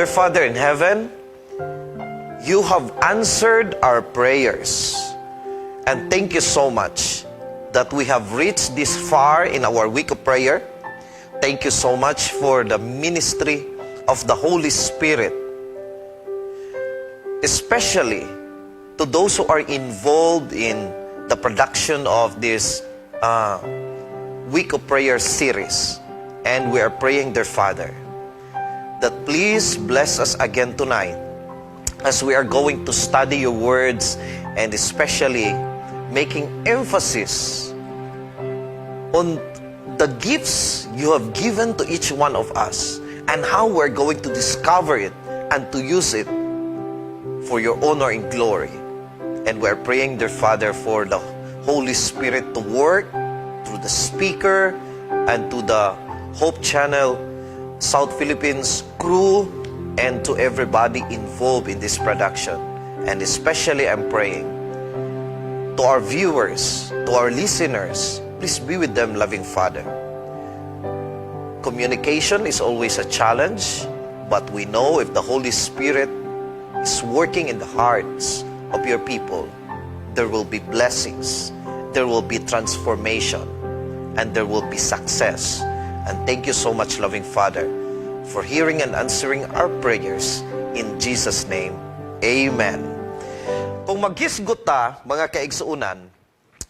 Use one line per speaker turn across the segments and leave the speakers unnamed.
Dear Father in heaven, you have answered our prayers. And thank you so much that we have reached this far in our week of prayer. Thank you so much for the ministry of the Holy Spirit, especially to those who are involved in the production of this Week of Prayer series. And we are praying, dear Father, that please bless us again tonight as we are going to study your words and especially making emphasis on the gifts you have given to each one of us and how we're going to discover it and to use it for your honor and glory. And we're praying, dear Father, for the Holy Spirit to work through the speaker and to the Hope Channel South Philippines crew and to everybody involved in this production. And especially, I'm praying to our viewers, to our listeners, please be with them, loving Father. Communication is always a challenge, but we know if the Holy Spirit is working in the hearts of your people, there will be blessings, there will be transformation, and there will be success. And thank you so much, loving Father, for hearing and answering our prayers. In Jesus' name, Amen. Kung maghisgot ta, mga kaigsuunan,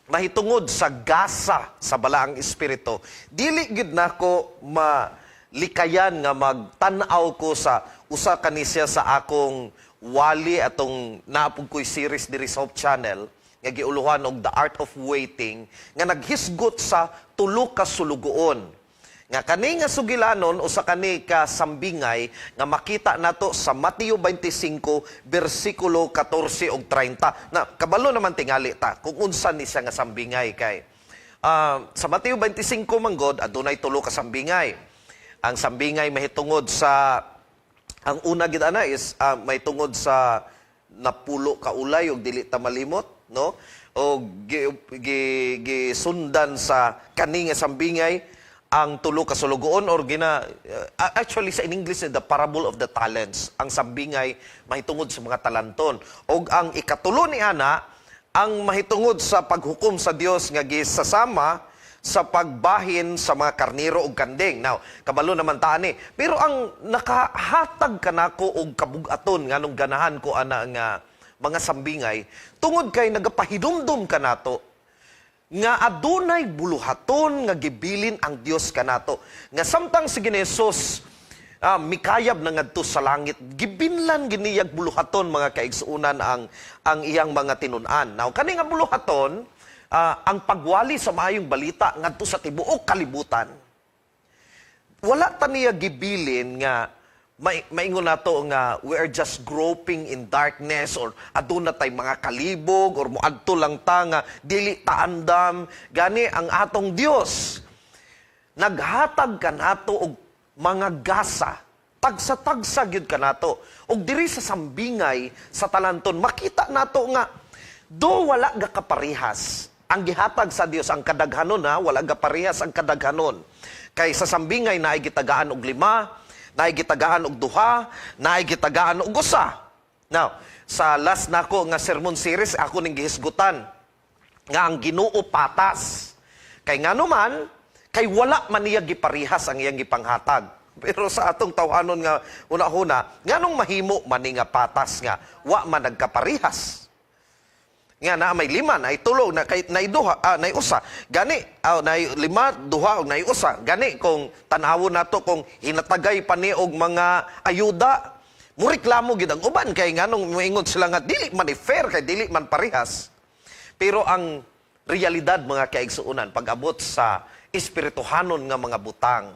mahitungod sa gasa sa Balaang Espiritu, dili gid nako malikayan nga magtan-aw ko sa usa kani siya sa akong wali atong naa pud ko'y series diri sa Hope Channel nga giuluhan og The Art of Waiting, nga naghisgot sa tulo ka sulugoon. Nga kani nga sugilanon, usa kani ka sambingay nga makita nato sa Mateo 25 bersikulo 14 ug 30. Na kabalo naman tingali ta kung unsa ni siya nga sambingay, kay sa Mateo 25 manggod adunay tulo ka sambingay. Ang sambingay mahitungod sa, ang una gid ana is mahitungod sa napulo ka ulay ug dili ta malimot, no, o gi, gi, gisundan sa kani nga sambingay ang tulo ka sulugoon or gina actually sa in English, the parable of the talents, ang sambingay mahitungod sa mga talanton. Og ang ikatulo ni ana, ang mahitungod sa paghukom sa Dios nga gisasama sa pagbahin sa mga karniro ug kanding. Now, kabalo naman ta ani. Pero ang nakahatag kanako og kabug-aton nganong ganahan ko ana nga mga sambingay, tungod kay nagapahinumdum kanato nga adunay buluhaton nga gibilin ang Dios kanato. Nga samtang si Ginesos mikayab na ngadto sa langit, gibinlan giniyag buluhaton, mga kaigsuunan, ang iyang mga tinun-an. Now, kani nga buluhaton, ang pagwali sa maayong balita ngadto sa tibuok kalibutan. Wala ta niya gibilin nga maingon nato nga we are just groping in darkness or aduna tay mga kalibog or moadto lang ta nga dili ta andam. Gani ang atong Dios naghatag kanato og mga gasa, tagsa-tagsa gyud kanato. Og diri sa sambingay sa talanton, makita nato nga do wala ga kaparehas ang gihatag sa Dios, ang kadaghanon ha, wala ga parehas ang kadaghanon, kay sa sambingay naay gitagaan og lima, naay gitagaan og duha, naay gitagaan og usa. Now, sa last nako nga sermon series, ako ning gihisgutan nga ang Ginoo patas. Kay ngano man, kay wala man niya giparehas ang iyang gipanghatag. Pero sa atong tawhanon nga una-una, nganong mahimo man ni nga patas nga wa man nagkaparehas? Nga na may lima, nay tulo, na kay nay duha, nay usa. Gani, nay lima, duha ug nay usa. Gani kung tan-awon nato, kung hinatagay pa ni og mga ayuda, mureklamo gid ang uban kay nganong moingon sila nga dili man ni fair kay dili man parehas. Pero ang realidad, mga kaigsuonan, pag-abot sa espirituhanon nga mga butang,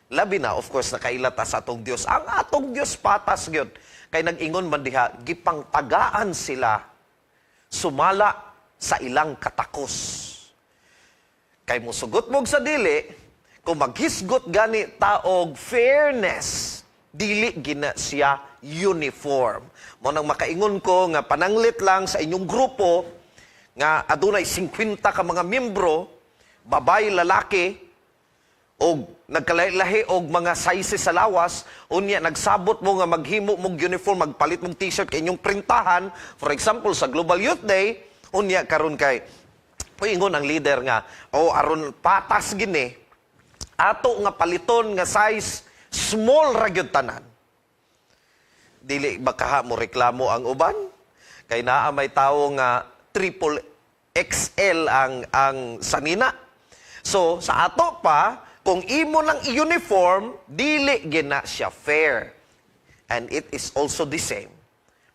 labi na, of course, nakaila ta sa atong Dios. Ang atong Dios patas gyud. Kay nag-ingon man diha, gipangtagaan sila sumala sa ilang katakos. Kay musugot mog sa dili, kung maghisgot gani ta og fairness, dili gina siya uniform. Mao nang makaingon ko nga pananglit lang sa inyong grupo nga adunay 50 ka mga membro, babae, lalaki, Og nagkalahi-lahi og mga sizes sa lawas, unya nagsabot mo nga maghimo mog uniform, magpalit mong T-shirt kay inyong printahan, for example sa Global Youth Day, unya karon kay ingon ang leader nga, "Oh, aron patas gini, ato nga paliton nga size small ra gyud tanan." Dili ba kaha mo reklamo ang uban? Kay naa may tawo nga triple XL ang sanina. So sa ato pa, kung imo lang uniform, dili gina siya fair. And it is also the same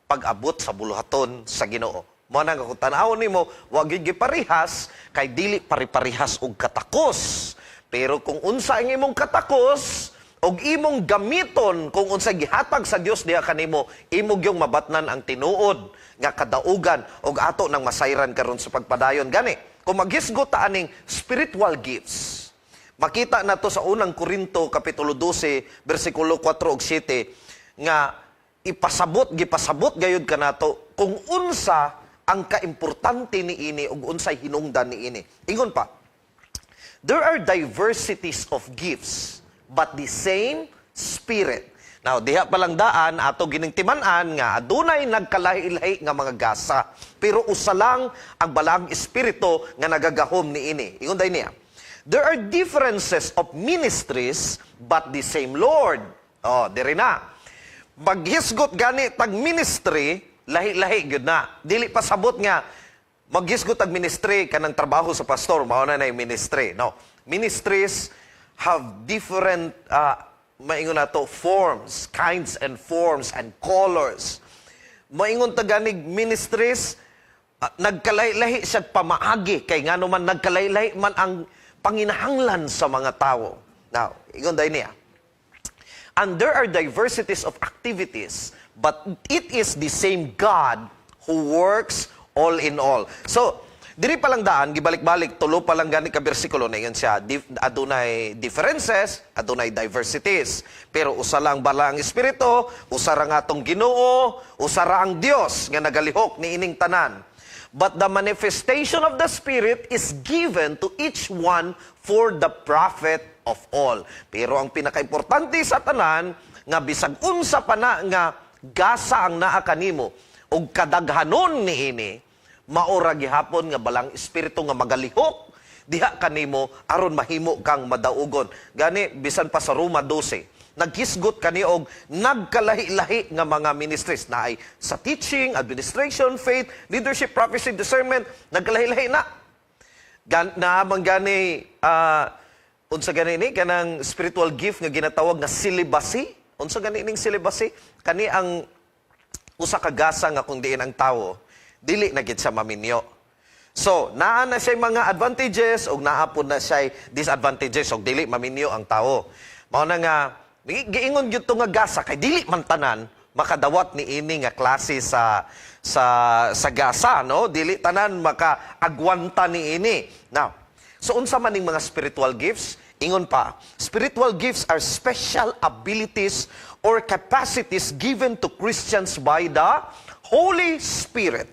pag-abot sa buluhaton sa Ginoo. Mo na nga kung tan-awon nimo, wa gyud giparehas kay dili pare-parehas og katakos. Pero kung unsa ang imong katakos og imong gamiton kung unsa gihatag sa Dios diha kanimo, imo gyung mabatnan ang tinuod nga kadaugan og ato nang masayran karon sa pagpadayon. Gani, kung maghisgot ta aning spiritual gifts, makita nato sa Unang Korinto kapitulo 12 bersikulo 4 ug 7 nga ipasabot, gipasabot gayud kanato kung unsa ang kaimportante niini ug unsay hinungdan niini. Ingon pa, "There are diversities of gifts, but the same Spirit." Now, diha pa lang daan, ato gining timan-an nga adunay nagkalahi-lahi nga mga gasa. Pero usa lang ang Balaang Espiritu nga nagagahom niini. Ingon dayon niya, "There are differences of ministries, but the same Lord." Oh, diri na. Maghisgot gani tag ministry, lahi-lahi gyud na. Dili pa sabot nga maghisgot tag ministry kanang trabaho sa pastor, mao na yung ministry. No. Ministries have different maingon nato forms, kinds and forms and colors. Maingon ta ganig ministries, nagkalahi-lahi siya pamaagi kay ngano man nagkalahi-lahi man ang panginahanglan sa mga tao. Now, ingon dayon niya, "And there are diversities of activities, but it is the same God who works all in all." So, diri pa lang daan, gibalik-balik, tulo pa lang gani ka bersikulo na ingon siya, adunay differences, adunay diversities. Pero usa lang Balaang Espiritu, usa ra nga atong Ginoo, usa ra ang Dios nga nagalihok ni ining tanan. "But the manifestation of the Spirit is given to each one for the profit of all." Pero ang pinakaimportante sa tanan, nga bisag unsa pa na nga gasa ang naa kanimo og kadaghanon niini, maora gihapon nga Balaang Espiritu nga magalihok diha kanimo aron mahimo kang madaugon. Gani bisan pa sa Roma 12, naghisgot kani og nagkalahi-lahi nga mga ministries na ay sa teaching, administration, faith, leadership, prophecy, discernment, nagkalahi-lahi na. Na man gani unsa gani ni kanang spiritual gift nga ginatawag nga celibacy? Unsa gani ning celibacy? Kani ang usa ka gasa nga kung diin ang tawo dili na gid siya maminyo. So, naa na siya mga advantages ug naa pod na siya disadvantages og dili maminyo ang tawo. Mao na nga giingon gyud to nga gasa kay dili man tanan makadawat ni ini nga klase sa gasa, no? Dili tanan makaagwanta ni ini. Now, so unsa man ning mga spiritual gifts? Ingon pa, "Spiritual gifts are special abilities or capacities given to Christians by the Holy Spirit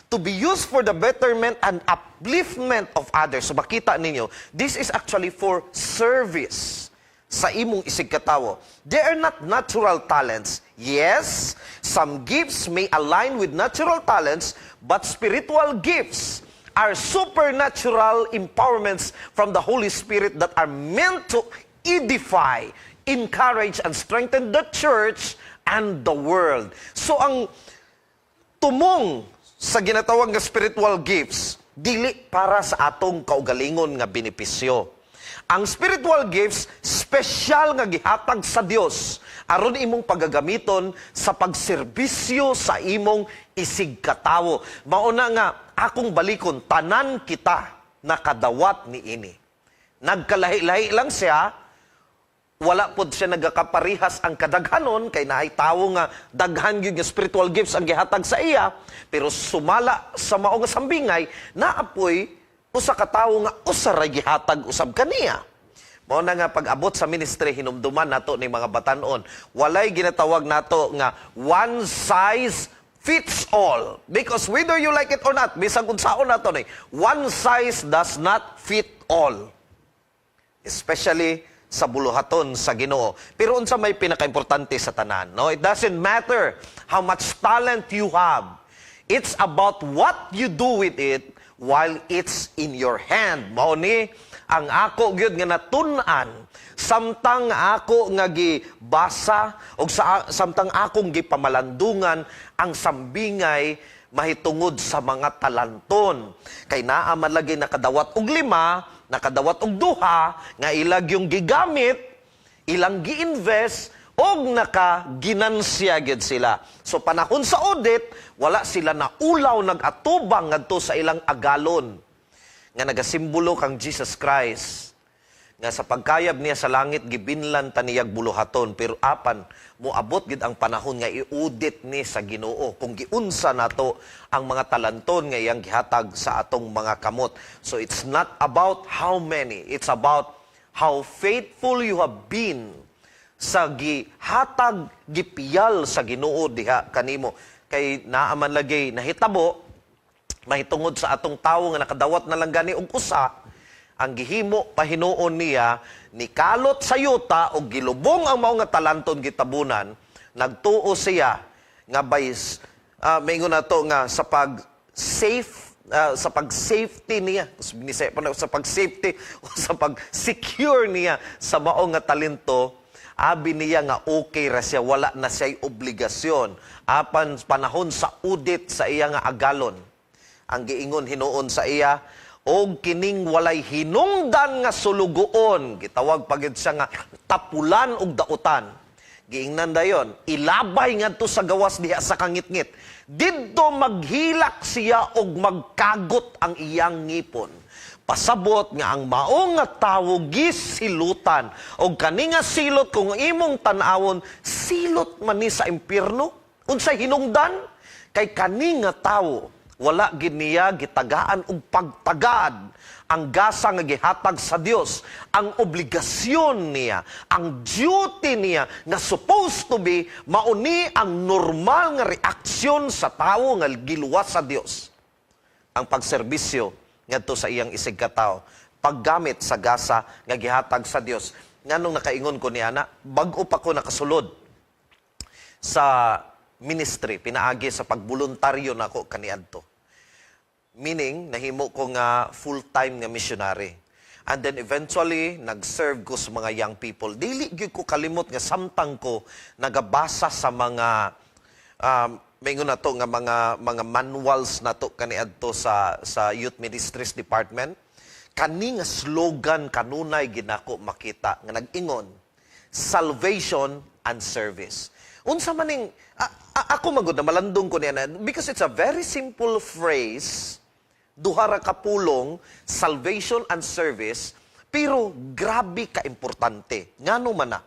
to be used for the betterment and upliftment of others." So makita ninyo, this is actually for service sa imong isigkatawo. "They are not natural talents. Yes, some gifts may align with natural talents, but spiritual gifts are supernatural empowerments from the Holy Spirit that are meant to edify, encourage, and strengthen the church and the world." So ang tumong sa ginatawag nga spiritual gifts, dili para sa atong kaugalingon nga benepisyo. Ang spiritual gifts, special nga gihatag sa Dios aron imong pagagamiton sa pagserbisyo sa imong isigkatawo. Mao na nga akong balikon, tanan kita nakadawat ni ini. Nagkalahi-lahi lang siya, wala pod siya nagakaparihas ang kadaghanon kay naay tawo nga daghan gyud nga spiritual gifts ang gihatag sa iya, pero sumala sa mao nga sambingay, naapoy usa ka tawo nga usa ra gihatag usab kaniya. Mao na nga pag-abot sa ministry, hinumduman nato ni mga batan-on, walay ginatawag nato nga one size fits all, because whether you like it or not, bisag unsaon nato ni, one size does not fit all, especially sa buluhaton sa Ginoo. Pero unsa may pinakaimportante sa tanan, no? It doesn't matter how much talent you have. It's about what you do with it while it's in your hand. Mao ni ang ako gyud nga natun-an samtang ako nga gibasa og samtang akong gipamalandungan ang sambingay mahitungod sa mga talanton. Kay naa man lagi nakadawat og lima, nakadawat og duha, nga ilang yung gigamit, ilang gi-invest, og nakaginansya gyud sila. So panahon sa audit, wala sila naulaw nag-atubang ngadto sa ilang agalon nga nagasimbolo kang Jesus Christ nga sa pagkayab niya sa langit, gibinlan ta niyag buluhaton, pero apan moabot gid ang panahon nga i-audit ni sa Ginoo kung giunsa nato ang mga talanton nga iyang gihatag sa atong mga kamot. So it's not about how many, it's about how faithful you have been sa gihatag, gipiyal sa Ginoo diha kanimo. Kay naa man lagi nahitabo mahitungod sa atong tawo nga nakadawat na lang gani og usa, ang gihimo pahinuon niya, nikalot sa yuta og gilubong ang mao nga talanton, gitabunan. Nagtuo siya nga by maingon nato nga sa pag safety niya, sa pag safety o sa pag secure niya sa mao nga talento, abi niya nga okay ra siya, wala na siya'y obligasyon. Apan panahon sa audit sa iya nga agalon, ang giingon hinuon sa iya, "Og kining walay hinungdan nga sulugoon," gitawag pa gyud siya nga tapulan og dautan. Giingnan dayon, "Ilabay ngadto sa gawas diha sa kangitngit. Didto maghilak siya og magkagot ang iyang ngipon." Pasabot nga ang mao nga tawo gisilutan. Og kani nga silot, kung imong tan-awon, silot man ni sa impierno. Unsay hinungdan? Kay kani nga tawo, wala gid niya gitagaan og pagtagad ang gasa nga gihatag sa Dios, ang obligasyon niya, ang duty niya nga supposed to be mauni ang normal nga reaksyon sa tawo nga giluwas sa Dios, ang pagserbisyo ngadto sa iyang isig katawo, paggamit sa gasa nga gihatag sa Dios. Nganong nakaingon ko niya na bag-o pa ko nakasulod sa ministry pinaagi sa pagboluntaryo nako kaniadto. Meaning, nahimo ko nga full-time nga missionary. And then eventually, nag-serve ko sa mga young people. Dili gyud ko kalimot nga samtang ko nagabasa sa mga maingon nato nga mga manuals nato kaniadto sa Youth Ministries Department, kani nga slogan kanunay ginako makita nga nag-ingon, "Salvation and service." Unsa man ning ako magud na malandong ko niya na because it's a very simple phrase, duha ra ka pulong, "salvation and service," pero grabe ka importante. Ngano man na?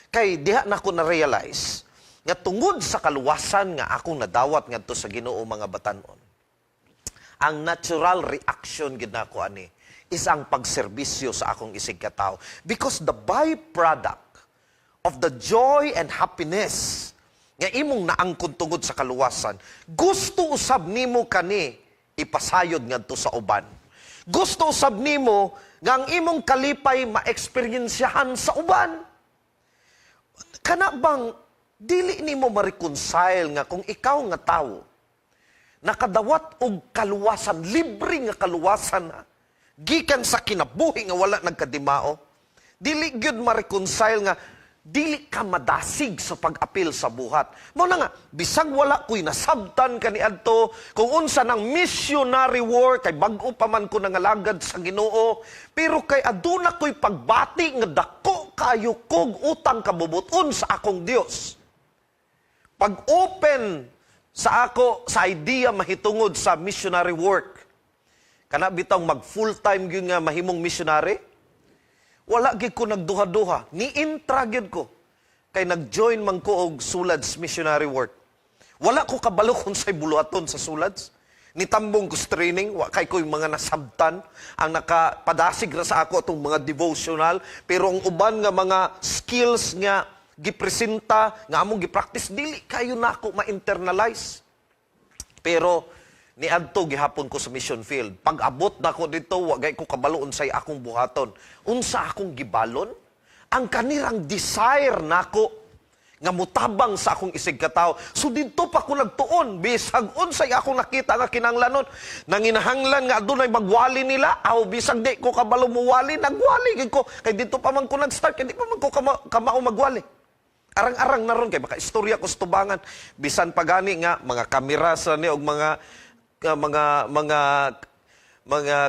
Kay diha na ko na-realize nga tungod sa kaluwasan nga akong nadawat ngadto sa Ginoo, mga batanon, ang natural reaction gid nako ani is ang pagserbisyo sa akong isig katawo. Because the byproduct of the joy and happiness nga imong naangkon tungod sa kaluwasan, gusto usab nimo kani ipasayod ngadto sa uban. Gusto usab nimo nga ang imong kalipay maeksperyensyahan sa uban. Kana bang dili nimo ma-reconcile nga kung ikaw nga tawo nakadawat og kaluwasan, libre nga kaluwasan na, gikan sa kinabuhi nga wala nagkadimao, dili gyud ma-reconcile nga dili ka madasig sa pag-apil sa buhat? Mao na nga, bisag wala ko'y nasabtan kaniadto kung unsa ng missionary work, kay bag-o pa man ko nangalagad sa Ginoo, pero kay aduna ko'y pagbati nga dako kayo kog utang kabubuton sa akong Dios. Pag-open sa ako sa idea mahitungod sa missionary work, kana bitong mag full-time gyud nga mahimong missionary, wala gyud ko nagduha-duha, ni-intra gyud ko. Kay nag-join man ko og Sulads missionary work. Wala ko kabalo kung sa'y buluhaton sa Sulads. Nitambong ko sa training, wa kay ko'y mga nasabtan. Ang nakapadasig ra sa ako atong mga devotional, pero ang uban nga mga skills nga gipresenta, nga among gipractice, dili kayo nako ma-internalize. Pero niadto gihapon ko sa mission field. Pag abot nako dito, wa gay ko kabalo unsay akong buhaton. Unsa akong gibalon? Ang kanirang desire nako nga mutabang sa akong isig katawo. So didto pa ko nagtuon, bisag unsay akong nakita nga kinanglanon, nanginahanglan nga adunay magwali nila, aw bisag di ko kabalo muwali, nagwali gid ko. Kay didto pa man ko nag-start, kay di pa man ko kamao magwali. Arang-arang na ron kay baka istorya ko sa tubangan, bisan pa gani nga mga kamera sa ni og mga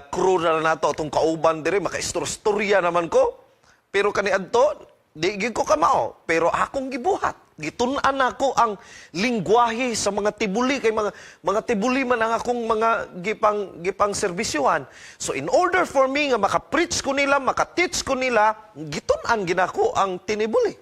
crew na nato atong kauban diri, makaistorya naman ko. Pero kaniadto di gid ko kamao, pero akong gibuhat. Gitun-an nako ang lingwahe sa mga tibuli kay mga tibuli man ang akong mga gipang serbisyuhan. So in order for me nga maka-preach ko nila, maka-teach ko nila, gitun-an ginako ang tinibuli.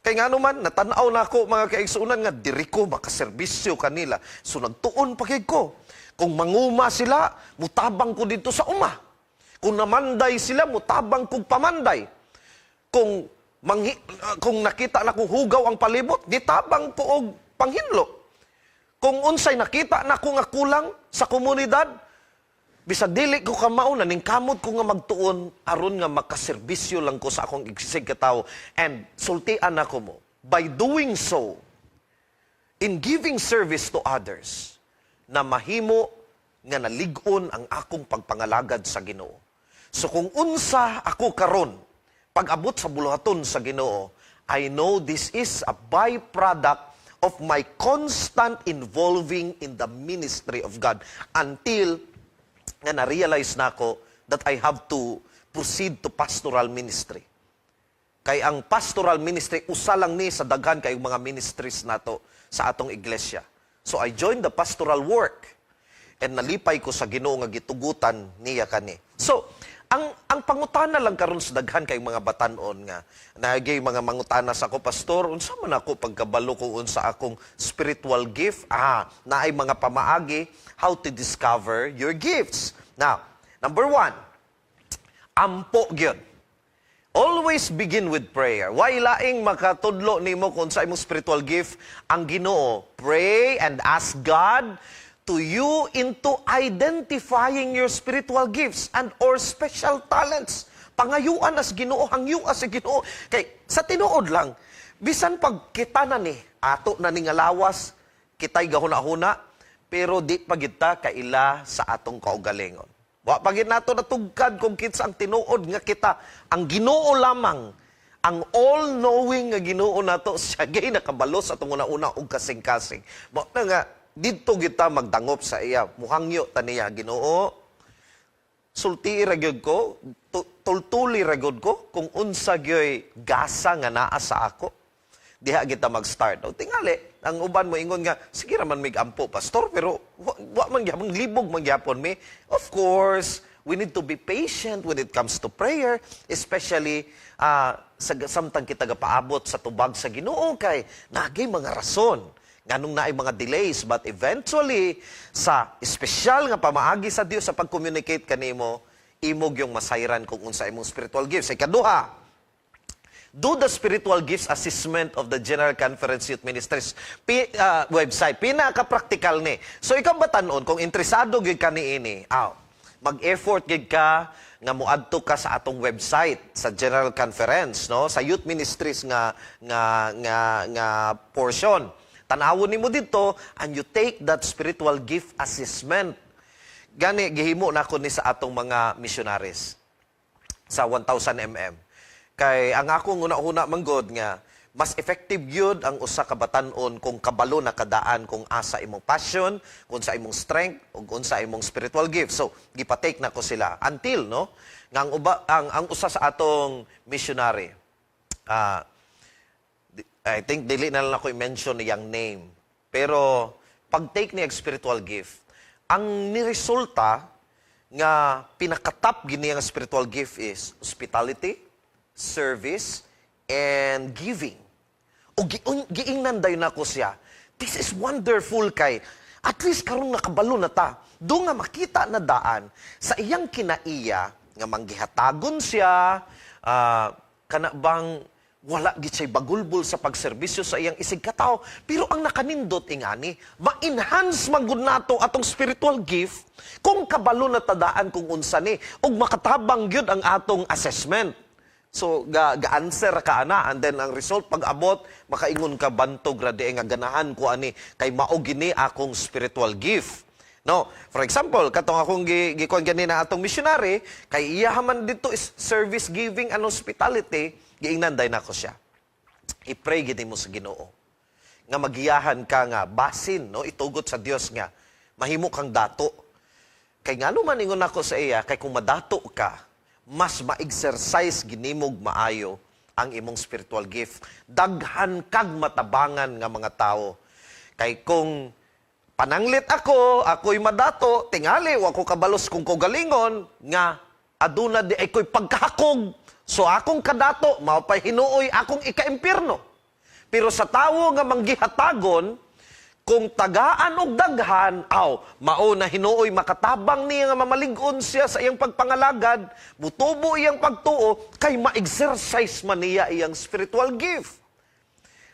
Kay ngano man, natan-aw nako, mga kaigsuonan, nga diri ko makaserbisyo kanila. So nagtuon pa gyud ko. Kung manguma sila, mutabang ko didto sa uma. Kung namanday sila, mutabang kog pamanday. Kung nakita na kong hugaw ang palibot, gitabang ko og panghinlo. Kung unsay nakita na ko nga kulang sa komunidad, bisag dili ko kamao, naningkamot ko nga magtuon aron nga makaserbisyo lang ko sa akong isig katawo. And sultian nako mo, by doing so, in giving service to others, na mahimo nga nalig-on ang akong pagpangalagad sa Ginoo. So kung unsa ako karon, pag-abot sa buluhaton sa Ginoo, I know this is a byproduct of my constant involving in the ministry of God until nga na-realize nako that I have to proceed to pastoral ministry. Kay ang pastoral ministry, usa lang ni sa daghan kayong mga ministries nato sa atong iglesia. So I joined the pastoral work and nalipay ko sa Ginoo nga gitugutan niya kani. So, ang pangutana lang karon sa daghan kay mga batan-on nga naagay mga mangutana sa ako, "Pastor, unsa man ako pagkabalo kung unsa akong spiritual gift?" Naay mga pamaagi how to discover your gifts. Now, number one, ampo gyud. Always begin with prayer. Way laing makatudlo nimo kung sa imong spiritual gift ang Ginoo. Pray and ask God to you into identifying your spiritual gifts and or special talents. Pangayuan as Ginoo, hangyoa sa Ginoo. Kay sa tinuod lang, bisan pag kita na ni, ato na ni nga lawas, kita'y gahuna-huna, pero di pa kita kaila sa atong kaugalingon. Wa pa gid nato natugkad kung kinsa ang tinuod nga kita. Ang Ginoo lamang, ang all-knowing nga Ginoo nato, siya gay nakabalo sa atong una-una og kasing-kasing. Mao na nga didto kita magdangop sa iya. Muhangyo ta niya, "Ginoo, sultii ra gyud ko, tultuli ra gyud ko kung unsa gyoy gasa nga naa sa ako." Diha kita mag-start. O tingali, ang uban mo ingon nga, "Sige ra man mig ampo, pastor, pero wa man gyapon, libog man gyapon mi." Of course, we need to be patient when it comes to prayer, especially sa samtang kita gapaabot sa tubag sa Ginoo kay nagay mga rason nganong naay mga delays, but eventually sa espesyal nga pamaagi sa Dios sa pag-communicate kanimo, imo gyung masayran kung unsa imong spiritual gifts. Ikaduha, do the spiritual gifts assessment of the General Conference Youth Ministries website. Pinaka-practical ni. So ikaw batan-on, kung interesado gyud ka niini, aw, mag-effort gyud ka nga moadto ka sa atong website sa General Conference, no, sa Youth Ministries nga portion. Tan-awon nimo didto and you take that spiritual gift assessment. Gani gihimo nako ni sa atong mga missionaries sa 1000 mm. Kay ang akong una-una manggod nga mas effective gyud ang usa ka batan-on kung kabalo na kadaan kung asa imong passion, kung sa imong strength ug unsa imong spiritual gift. So gipa-take na ko sila until, no, nga ang usa sa atong missionary, I think dili na lang ako i-mention iyang name. Pero pag-take niya spiritual gift, ang niresulta nga pinakatap gini ang spiritual gift is hospitality, service, and giving. O giingnan dayon nako siya. This is wonderful kay at least karon nakabalo na ta. Do nga makita na daan sa iyang kinaiya nga manggihatagon siya, kana bang wala gid siya'y bagulbol sa pagserbisyo sa iyang isig katawo. Pero ang nakanindot ingani, ma-enhance man gud nato atong spiritual gift kung kabalo na tadaan kung unsa ni ug makatabang gyud ang atong assessment. So ga answer ka ana, and then ang result pag abot, makaingon ka, "Bantog ra di nga ganahan ko ani kay mao gini akong spiritual gift." No, for example, katong akong gikuan ganina, atong missionary, kay iya man dito is service giving and hospitality, giingnan day nako siya. I-pray gid mo sa Ginoo nga magiyahan ka nga basin, no, itugot sa Dios nga mahimo kang dato. Kay ngano man, ingon ako sa iya, kay kung madato ka, mas ma-exercise ginimog maayo ang imong spiritual gift. Daghan kag matabangan nga mga tao. Kay kung pananglit ako, ako'y madato, tingali, wa ko kabalos kung ko galingon, nga aduna di ay ko'y pagkahakog. So akong kadato, mao pa'y hinuoy akong ikaimpirno. Pero sa tawo nga manggihatagon, kung tagaan og daghan, aw, mao na hinuoy makatabang niya nga mamalig-on siya sa iyang pagpangalagad, mutubo iyang pagtuo, kay ma-exercise man niya iyang spiritual gift.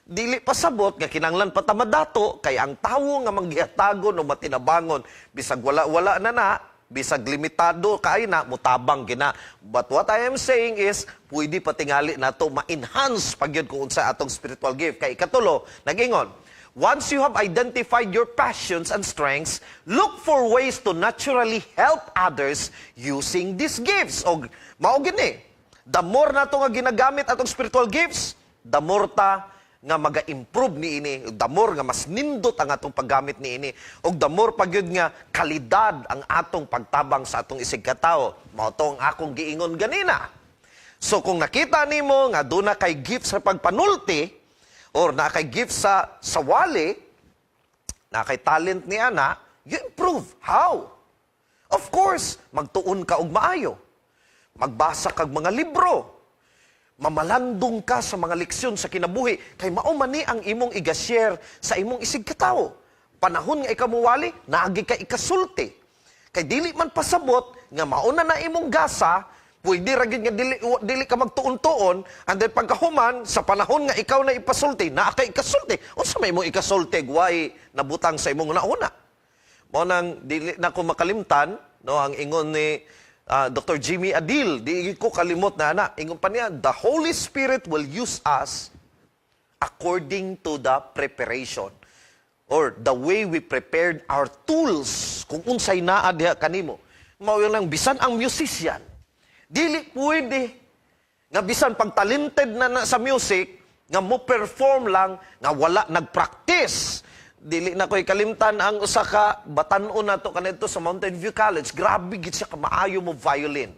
Dili pasabot nga kinanglan pa ta madato, kay ang tawo nga manggihatagon o matinabangon, bisag wala-wala na na, bisag limitado kay na, mutabang gina. But what I am saying is, pwede pa tingali nato ma-enhance pag yun kung unsa atong spiritual gift. Kay ikatulo, nagingon, once you have identified your passions and strengths, look for ways to naturally help others using these gifts. O mao gini, the more nato nga ginagamit atong spiritual gifts, the more ta nga maga-improve niini, the more nga mas nindot ang atong paggamit niini, ug the more pa gyud nga kalidad ang atong pagtabang sa atong isigkatawo. Mao to ang akong giingon ganina. So kung nakita nimo nga duna kay gift sa pagpanulti or na kay gift sa wali, na kay talent ni ana, you improve. How? Of course, magtuon ka og maayo. Magbasa kag mga libro. Mamalandong ka sa mga leksyon sa kinabuhi kay mao man ni ang imong iga-share sa imong isigkatawo. Panahon nga ikaw muwali, naagi ka ikasulti. Kay dili man pasabot nga mao na na imong gasa, pwede ra gyud nga dili ka magtuon-tuon, and then pagkahuman sa panahon nga ikaw na ipasulti, naa kay ikasulti. Unsa may imong ikasulti way nabutang sa imong nauna? Mao nang dili na ko makalimtan, no, ang ingon ni Dr. Jimmy Adil, di ko kalimot na ana. Ingon pa niya, "The Holy Spirit will use us according to the preparation or the way we prepared our tools," kung unsay naa diha kanimo. Mao yun lang, bisan ang musician, dili pwede nga bisan pag talented na, na sa music, nga mo perform lang nga wala nagpractice. Dili na ko'y kalimtan ang usa ka batan-on nato kanito sa Mountain View College. Grabe gid siya kamaayo mo violin.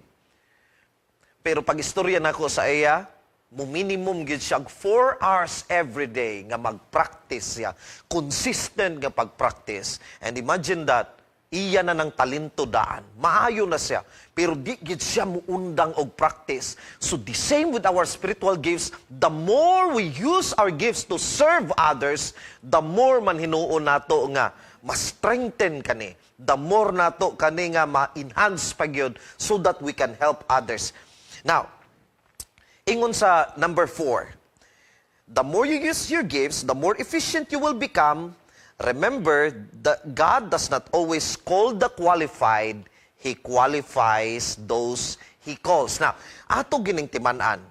Pero pag istorya nako sa iya, mo minimum gid siya 4 hours every day nga mag-practice siya. Consistent nga pag-practice. And imagine that, iya na ng talento daan. Maayo na siya. Pero di gid siya muundang og practice. So the same with our spiritual gifts, the more we use our gifts to serve others, the more man hinuon nato nga ma-strengthen kani. The more nato kani nga ma-enhance pa gyud so that we can help others. Now, ingon sa number 4, the more you use your gifts, the more efficient you will become. Remember that God does not always call the qualified, He qualifies those He calls. Now, ato gining timan-an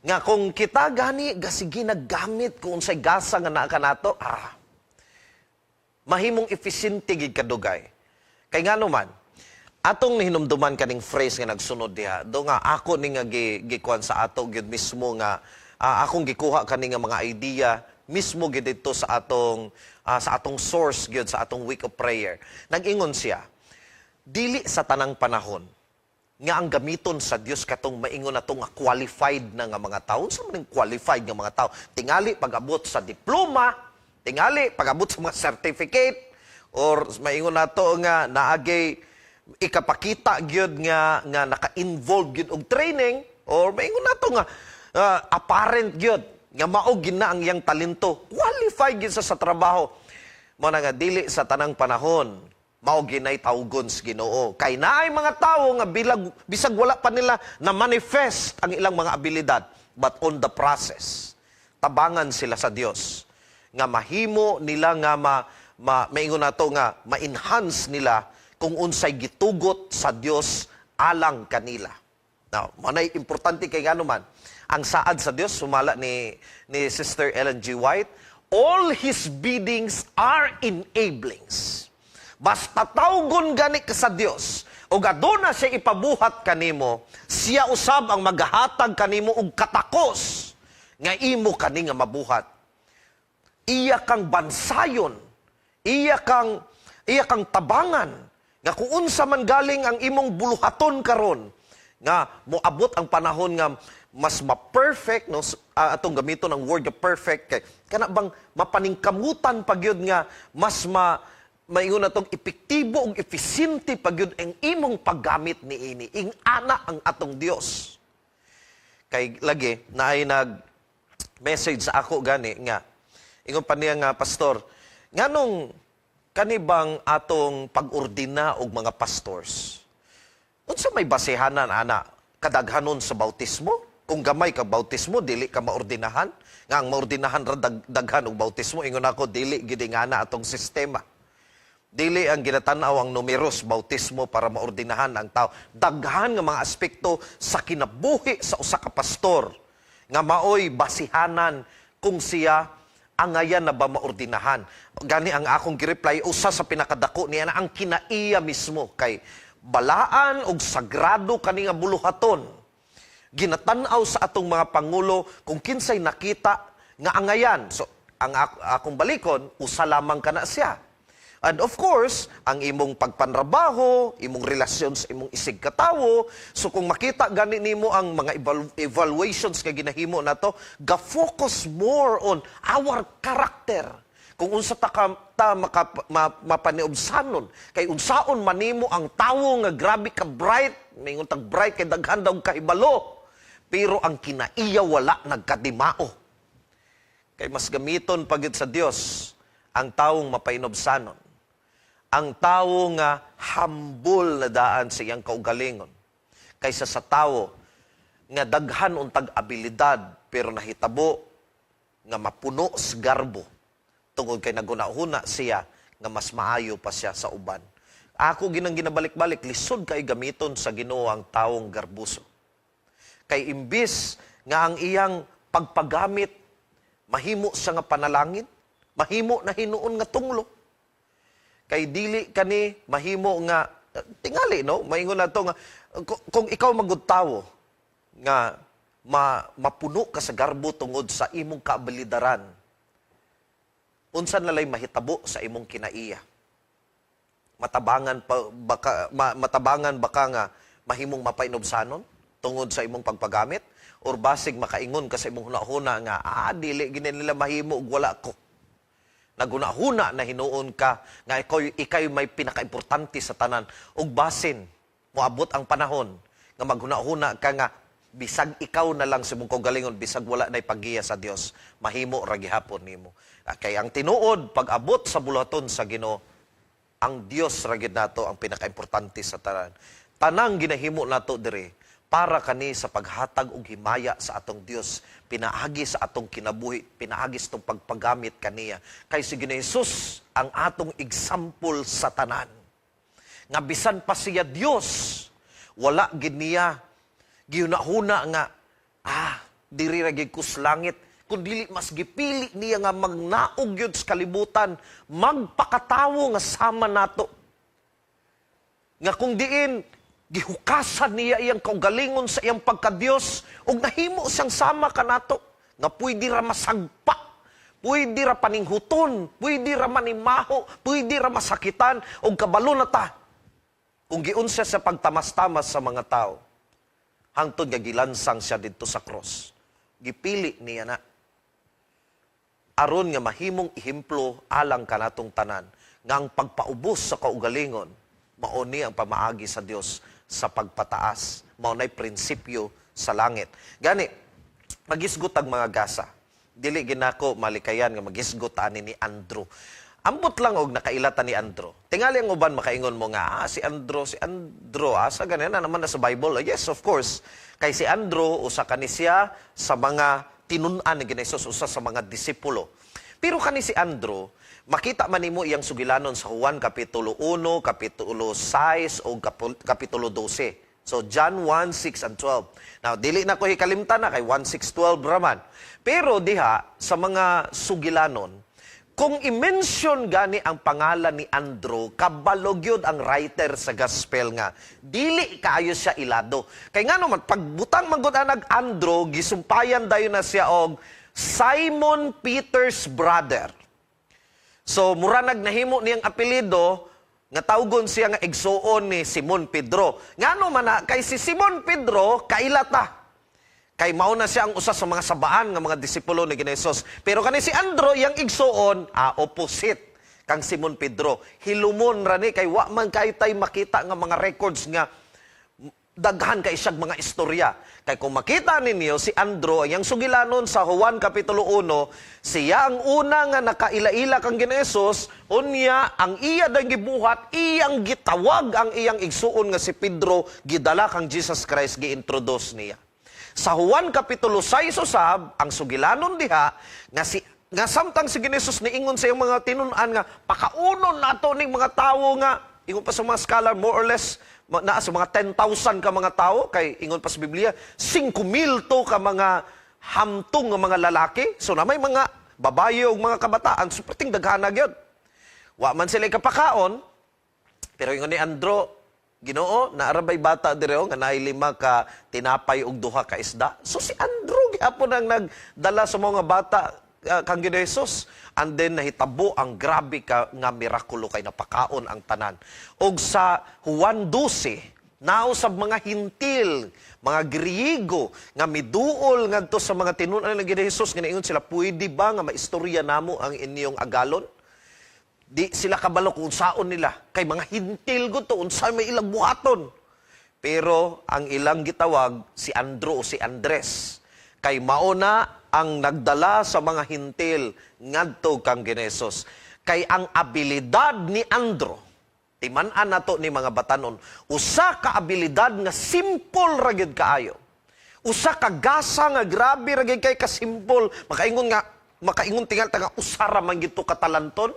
nga kung kita gani gasige naggamit kung unsay gasa nga naa kanato, mahimong efficiente gid kadugay. Kay ngano man, atong nihinumduman kaning phrase nga nagsunod diha. Do nga ako ni nga gikuan sa ato gyud mismo nga akong gikuha kani nga mga idea mismo gid dito sa atong source gyud sa atong week of prayer. Nag-ingon siya, dili sa tanang panahon nga ang gamiton sa Dios katong maingon nato nga qualified na nga mga tao. Unsa man ning qualified nga mga tao? Tingali pag-abot sa diploma, tingali pag-abot sa mga certificate, or maingon nato nga naagay ikapakita gyud nga naka-involve gyud og training, or maingon nato nga apparent gyud nga mao gid na ang iyang talento, qualified gyud sa trabaho. Mao na nga dili sa tanang panahon mao ginay tawgon sa Ginoo, kay naay mga tawo nga bilag bisag wala pa nila na manifest ang ilang mga abilidad, but on the process tabangan sila sa Dios nga mahimo nila nga ma maingon nato nga ma-enhance nila kung unsay gitugot sa Dios alang kanila. Now, mao importante kay ngano man ang saad sa Dios, sumala ni Sister Ellen G. White, all His biddings are enablings. Basta tawgon gani ka sa Dios ug aduna siya ipabuhat kanimo, siya usab ang magahatag kanimo og katakos nga imo kani nga mabuhat. Iya kang bansayon, iya kang tabangan nga kung unsa man galing ang imong buluhaton karon nga moabot ang panahon nga mas ma-perfect, no, atong gamiton ang word nga perfect kay kana bang mapaningkamutan pa gyud nga mas maingon natong epektibo ug epesyente pa gyud ang imong paggamit niini. Ing ana ang atong Dios. Kay lagi naay nag message sa ako gani nga ingon pa niya nga, "Pastor, nganong kani bang atong pag-ordina og mga pastors, unsa may basehanan ana? Kadaghanon sa bautismo? Kung gamay ka bautismo, dili ka maordinahan? Nga ang maordinahan ra daghan og bautismo." Ingon ako, dili gid ngana atong sistema. Dili ang ginatan-aw ang numeros bautismo para maordinahan ang tao. Daghan nga mga aspekto sa kinabuhi sa usa ka pastor nga maoy basihanan kung siya angayan na ba maordinahan. Gani ang akong gi-reply, usa sa pinakadako niya na ang kinaiya mismo kay balaan og sagrado kani nga buluhaton. Ginatan-aw sa atong mga pangulo kung kinsay nakita nga angayan. So, ang akong balikon, usa lamang kana siya. And of course, ang imong pagpanrabaho, imong relasyon sa imong isig katawo. So kung makita gani nimo ang mga evaluations nga ginahimo nato, ga-focus more on our character. Kung unsa ta, ka, ta maka, mapaniubsanon, kay unsaon manimo ang tawo nga grabe ka bright, maingon tag bright kay daghan daw kahibalo, pero ang kinaiya wala nagkadimao. Kay mas gamiton pagid sa Dios ang tawong mapainubsanon. Ang tawo nga humble na daan sa iyang kaugalingon kaysa sa tawo nga daghan untag abilidad pero nahitabo nga mapuno sa garbo tungod kay nagunahuna siya nga mas maayo pa siya sa uban. Ako ginang ginabalik-balik, lisod kay gamiton sa Ginoo ang tawong garbuso. Kay imbis nga ang iyang pagpagamit mahimo siya nga panalangin, mahimo na hinuon nga tunglo. Kay dili kani mahimo nga tingali, no, maingon nato nga kung ikaw magud tawo nga mapuno ka sa garbo tungod sa imong kaabilidaran, unsa na lay mahitabo sa imong kinaiya? Matabangan pa baka matabangan baka nga mahimong mapainubsanon tungod sa imong pagpagamit, or basig makaingon ka sa imong hunahuna nga, "Ah, dili gini nila mahimo ug wala ko"? Nagunahuna na hinuon ka nga ikay may pinakaimportante sa tanan ug basin moabot ang panahon nga maghunahuna ka nga bisag ikaw na lang sa imong kaugalingon, bisag wala nay paggiya sa Dios, mahimo ra gihapon nimo. Ah, kay ang tinuod, pag abot sa buluhaton sa Ginoo, ang Dios ra gyud nato ang pinakaimportante sa tanan. Tanang ginahimo nato diri para kani sa paghatag og himaya sa atong Dios pinaagi sa atong kinabuhi, pinaagi sa atong pagpagamit kaniya. Kay si Ginoo Jesus ang atong example sa tanan. Nga bisan pa siya Dios, wala gid niya gihuna-huna nga, "Ah, diri ra gid ko sa langit," kun dili mas gipili niya nga magnaog gyud sa kalibutan, magpakatawo nga sama nato. Nga kung diin gihukasan niya iyang kaugalingon sa iyang pagkadiyos ug nahimo siyang sama kanato nga pwede ra masagpa, pwede ra paninghuton, pwede ra manimaho, pwede ra masakitan, ug kabalo na ta kung giunsa sa pagtamas-tamas sa mga tao hangtod nga gilansang siya didto sa cross. Gipili niya na aron nga mahimong ehemplo alang kanatong tanan nga ang pagpaubos sa kaugalingon mao ni ang pamaagi sa Dios sa pagpataas, mao nay prinsipyo sa langit. Gani magisgot ang mga gasa. Dili ginako malikayan nga magisgot ani ni Andrew. Ambot lang og nakailata ni Andrew. Tingali ang uban makaingon mo nga, "Ah, si Andrew, si Andrew, asa ganin na naman na sa Bible?" Oh, yes, of course. Kay si Andrew, usa kani siya sa mga tinun-an ni Ginoo, usa sa mga disipulo. Pero kani si Andrew, makita man nimo iyang sugilanon sa Juan kapitulo 1, kapitulo 6 o kapitulo 12. So John 1, 6 and 12. Now, dili na ko hikalimtan na kay 1, 6, 12 raman. Pero diha, sa mga sugilanon, kung i-mention gani ang pangalan ni Andrew, kabalo gyud ang writer sa gospel nga dili kaayo siya ilado. Kay ngano man, pagbutang man gud anag Andrew, gisumpayan dayon na siya og Simon Peter's brother. So mura nag nahimo niyang apelyido nga tawgon siya nga igsuon ni Simon Pedro. Ngano man na kay si Simon Pedro kaila ta. Kay mao na siya ang usa sa mga sabaan nga mga disipulo ni Hesus. Pero kani si Andrew, iyang igsuon, opposite kang Simon Pedro. Hilumon ra ni kay wa man kay tay makita nga mga records nga daghan kay siyag mga istorya. Kay kung makita ninyo si Andrew, ang sugilanon sa Juan Kapitulo 1, siya ang una nga nakaila-ila kang Ginesos, unya ang iya dang gibuhat, iyang gitawag ang iyang igsuon nga si Pedro, gidala kang Jesus Christ, giintroduce niya. Sa Juan Kapitulo 6 usab, ang sugilanon diha nga si nga samtang si Ginesos niingon sa iyang mga tinun-an nga pakaunon nato ning mga tawo nga ingon pa sa mga scholar, more or less naa sa mga 10,000 ka mga tao, kay ingon pa sa Biblia 5,000 to ka mga hamtong nga mga lalaki. So na may mga babaye ug mga kabataan, so perting daghana gyud. Wa man sila kapakaon, pero ingon ni Andro, "Ginoo, naa ra bay bata dire nga naay lima ka tinapay ug duha ka isda?" So si Andro gihapon ang nagdala sa mga bata kang Ginoo Jesus. And then nahitabo ang grabe ka nga mirakulo kay napakaon ang tanan. Og sa Juan 12, nausab mga Hintil, mga Griego nga miduol ngadto sa mga tinun-an ng Ginoo Jesus nga niingon sila, "Pwede ba nga maistorya namo ang inyong agalon?" Di sila kabalo kung saon nila. Kay mga Hintil gud to, unsa may ilang buhaton. Pero ang ilang gitawag si Andro o si Andres. Kay mauna ang nagdala sa mga Hintil ngadto kang Ginesos. Kay ang abilidad ni Andro, timan-an nato ni mga batanon, usa ka abilidad nga simple ra gyud kaayo. Usa ka gasa nga grabe ra gyud kay kasimple. Makaingon tingal ta nga usa ra man gyud to katalanton.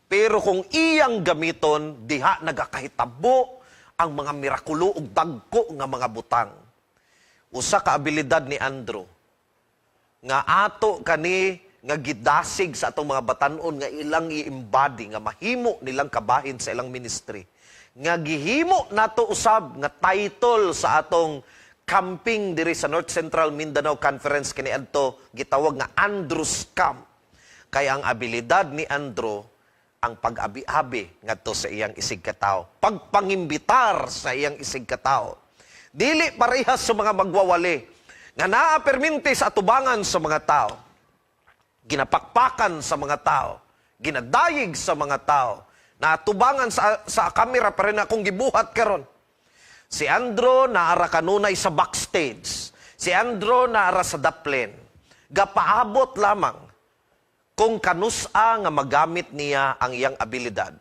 Pero kung iyang gamiton, diha nagakahitabo ang mga mirakulo ug dagko nga mga butang. Usa ka abilidad ni Andrew nga ato kani nga gidasig sa atong mga batanon nga ilang i-embody, nga mahimo nilang kabahin sa ilang ministry. Nga gihimo nato usab nga title sa atong camping diri sa North Central Mindanao Conference kaniadto, gitawag nga Andrew's Camp. Kay ang abilidad ni Andrew ang pag-abi-abi ngadto sa iyang isigkatao. Pagpangimbitar sa iyang isigkatao. Dili parehas sa mga magwawali nga naa perminti sa atubangan sa mga tao. Ginapakpakan sa mga tao. Ginadayig sa mga tao. Naatubangan sa kamera pa rin akong gibuhat karon. Si Andrew naara kanunay sa backstage. Si Andrew naara sa daplin. Gapaabot lamang kung kanusa nga magamit niya ang iyang abilidad.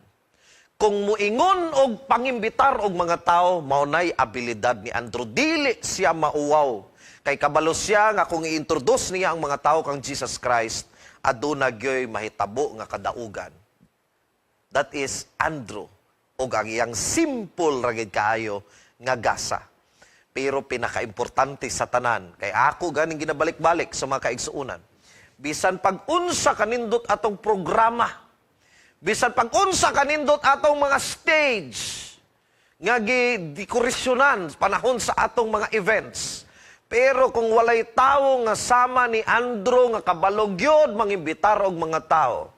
Kung muingon og pangimbitar og mga tao, mao nay abilidad ni Andrew. Dili siya mauwaw. Kay kabalo siya nga kung i-introduce niya ang mga tao kang Jesus Christ, aduna gyoy mahitabo nga kadaugan. That is Andrew og ang iyang simple ra gid kaayo nga gasa. Pero pinakaimportante sa tanan, kay ako ganing ginabalik-balik sa mga kaigsuonan, bisan pag-unsa kanindot atong programa, bisan pag-unsa kanindot atong mga stage, nga gidekorasyonan panahon sa atong mga events. Pero kung walay tawo nga sama ni Andrew nga kabalo gyud mangimbitar og mga tao,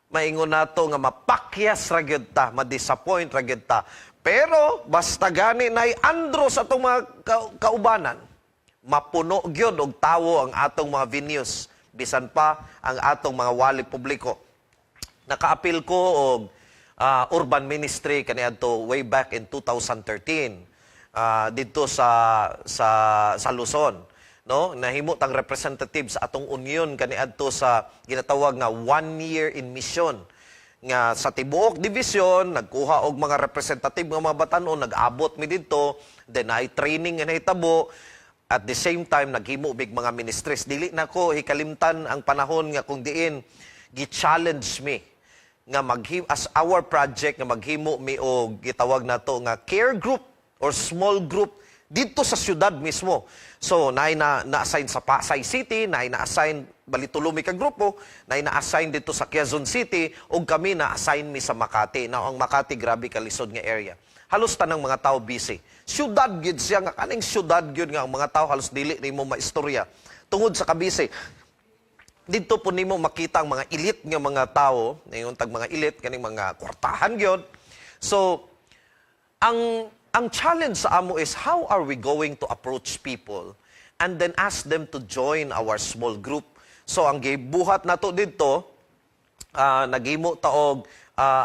maingon nato nga mapakyas ra gyud ta, ma-disappoint ra gyud ta. Pero basta gani nay Andrew sa atong mga kaubanan, mapuno gyud og tawo ang atong mga venues, bisan pa ang atong mga wali publiko. Nakaapil ko og urban ministry kaniadto way back in 2013 didto sa Luzon, no? Nahimo tang representative sa atong union kaniadto sa ginatawag nga one year in mission nga sa tibuok division nagkuha og mga representative nga mga batanon. Nag-abot mi didto, then ay training nga nahitabo. At the same time, naghimo mig mga ministries. Dili nako hikalimtan ang panahon nga kung diin gi-challenge mi nga maghimo as our project nga maghimo mi og gitawag nato nga care group. or small group dito sa syudad mismo. So, naay na na-assign sa Pasay City, naay na-assign, bali tulo mi ka grupo, naay na-assign dito sa Quezon City, ug kami na-assign mi sa Makati. Now, ang Makati, grabe kalisod nga area. Halos tanang mga tao busy. Syudad gyud siya nga kaning syudad gyud nga ang mga tao halos dili nimo maistorya tungod sa kabisi. Dito po nimo makita ang mga elite nga mga tao, ingon tag mga elite, kaning mga kwartahan gyud. So, ang challenge sa amo is how are we going to approach people and then ask them to join our small group? So ang gibuhat nato dito, naghimo ta og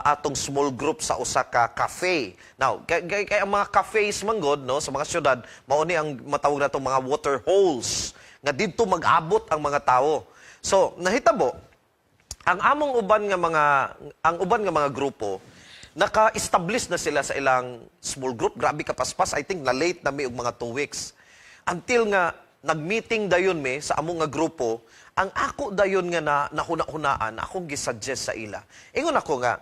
atong small group sa usa ka cafe. Now, kay ang mga cafes manggod, no, sa mga syudad, mao ni ang matawag natong mga water holes nga didto mag-abot ang mga tao. So, nahitabo ang among uban nga mga ang uban nga mga grupo, naka-establish na sila sa ilang small group. Grabe ka paspas. I think na late na mi og mga 2 weeks until nga nag-meeting dayon mi sa among nga grupo. Ang ako dayon nga na nahuna-hunaan, akong gisuggest sa ila, ingon ako nga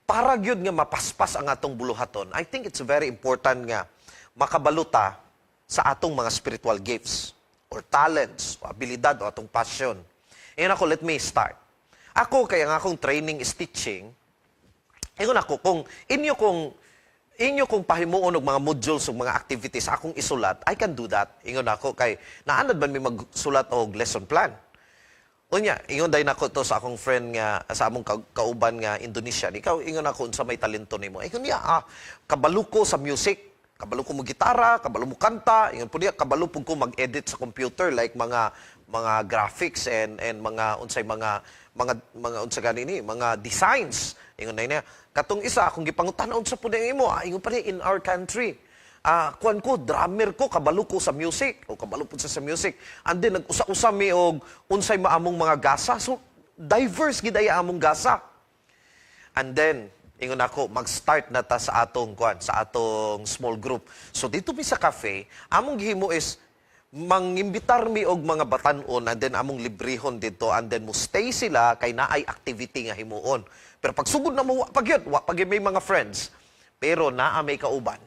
para gyud nga mapaspas ang atong buluhaton, I think it's very important nga makabaluta sa atong mga spiritual gifts or talents o abilidad o atong passion. Ingon ako, let me start. Ako, kaya nga akong training is teaching. Ingon ako, kung inyo kong pahimuon og mga modules ug mga activities akong isulat, I can do that. Ingon ako kay naanad man mi magsulat og lesson plan. Unya, ingon dayon nako to sa akong friend nga sa among kauban nga Indonesian. Ikaw, ingon ako, unsa may talento nimo? Ingon niya, kabalo ko sa music. Kabalo ko mo gitara, kabalo mo kanta, ingon po niya, kabalo pud ko mag-edit sa computer, like mga graphics and mga unsay mga unsa gani ni mga designs. Ingon na niya. Katong isa akong gipangutan, unsa pud ang imo? Ingon pa niya, in our country, kuan ko, drummer ko, kabalo ko sa music o kabalo pud sa music. And then nag-usa-usa mi og unsay maamong mga gasa. So diverse gid ay among gasa. And then ingon ako, mag-start na ta sa atong kuan, sa atong small group. So dito mi sa cafe, among gihimo is mangimbitar mi og mga batan-on and then among librehon dito and then mo stay sila kay naay activity nga himuon. Pero pagsugod na mo, wa pa gyud, wa pa gyud may mga friends. Pero naa may kauban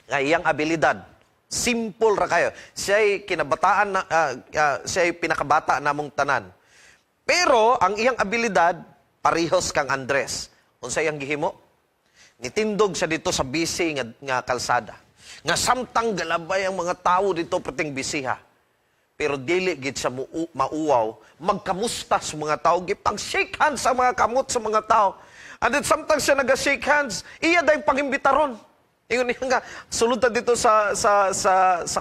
nga iyang abilidad simple ra kayo. Siya'y kinabataan na siya'y pinakabata namong tanan. Pero ang iyang abilidad parehos kang Andres. Unsa iyang gihimo? Nitindog siya dito sa busy nga kalsada. Nga samtang galabay ang mga tao dito, perting bisiha. Pero dili gid siya mauwaw magkamusta sa mga tao, gipang shake hands sa mga kamot sa mga tao. And then samtang siya naga-shake hands, iya dayong pangimbitaron. Ingon niya nga, sulod ta dito sa